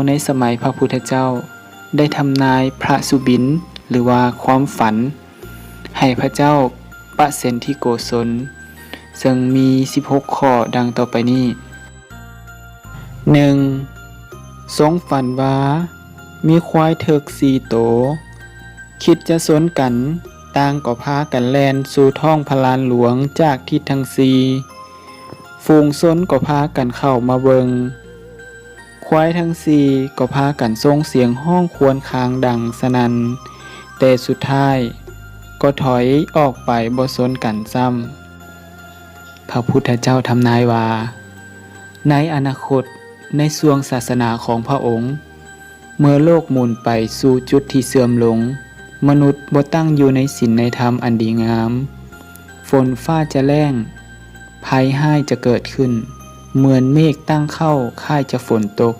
ໃນສະໄໝພະພຸດທະເຈົ້າ ໄດ້ທຳນາຍພະສຸບິນ ຫຼືວ່າຄວາມຝັນ ໃຫ້ພະເຈົ້າປະເສນທິໂກສົນ ເຊິ່ງມີສິບຫົກຂໍ້ດັ່ງຕໍ່ໄປນີ້. ໜຶ່ງ, ຊົງຝັນວ່າມີຄວາຍເຖິກສີ່ໂຕ ຄິດຈະຊົນກັນ, ຕ່າງກໍພາກັນແລ່ນສູ່ທ້ອງພະລານຫຼວງຈາກທິດທັງສີ່. ຝູງຊົນກໍພາກັນເຂົ້າມາເບິ່ງ. ຄວາຍທັງສີ່ກໍພາກັນສົ່ງສຽງຮ້ອງຄວນຄາງດັງສະໜັ່ນ, ແຕ່ສຸດທ້າຍກໍຖອຍອອກໄປບໍ່ຊົນກັນຊ້ຳ. ພະພຸດທະເຈົ້າທຳນາຍວ່າ ໃນອະນາຄົດ, ໃນຊ່ວງສາສະໜາຂອງພະອົງ, ເມື່ອໂລກໝູນໄປສູ່ຈຸດທີ່ເສື່ອມລົງ, ມະນຸດບໍ່ຕັ້ງຢູ່ໃນສິນໃນທຳອັນດີງາມ, ຝົນຟ້າຈະແລ້ງ, ໄພຮ້າຍຈະເກີດຂຶ້ນ, ເໝືອນເມກຕັ້ງເຄົ້າຄ້າຍຈະຝົນຕົກ,